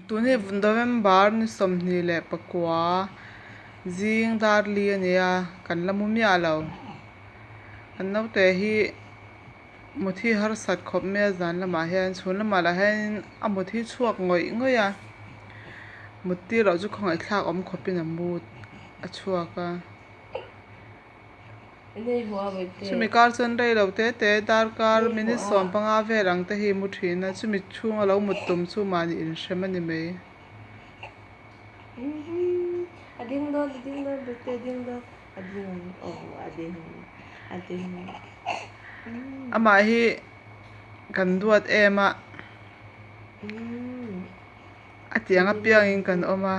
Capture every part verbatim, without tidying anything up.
Tuni November ni sawmhnih leh pakua, zing dar li a ni a, kan la mu miah lo. Kan naute hi mut hi harsat khawp mai a, zan lamah hian, chhun lamah lah hian a mut hi chhuak ngawih ngawih a, mut tir loh chu khawngaihthlak awm khawpin a mut a chhuak a. Chumi kar chuan rei lo te te, darkar minute sawmpanga vel ang te hi mu ṭhin a, chumi chhunga lo mut tum chu mahni inhrem a ni mai. A ding dawn, a ding dawn, Bete, a ding dawn. A ding, oh, a ding, a ding. Amah hi kan duat em a, a tiang apiangin kan awm a.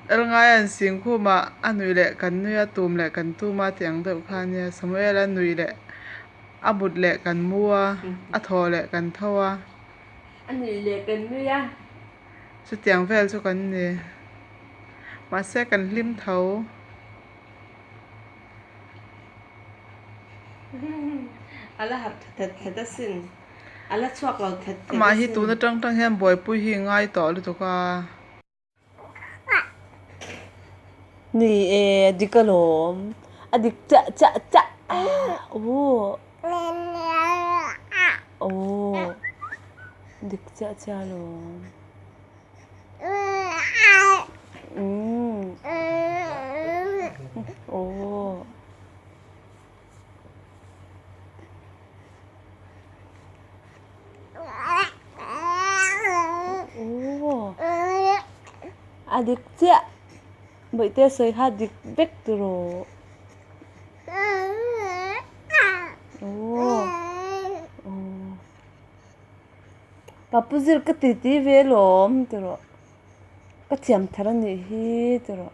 Elngai an singkhumah a nuih leh kan nui a, tum leh kan tum a, tiang deuh kha nia. Samuel a nuih leh a mut leh kan mu a, a thaw leh kan tho a. A nuih leh kan nui a. Chutiang vel chu kan ni. Mahse, kan hlim tho. A la harh that that asin. A la chhuak lo that that asin. Amah hi tun aṭang ṭang hian buaipui hi ngai tawh lutuk a. Ni e, a dik alawm. A dik chiah chiah chiah. Aw. Aw. A dik chiah chiah alawm. Mm. Aw. Aw. A dik chiah. Bawihte sawi kha dik vek tiraw. Aw. Aw. Papu zir ka titi ve lawm tiraw. Ka thiam thar a nih hi tiraw.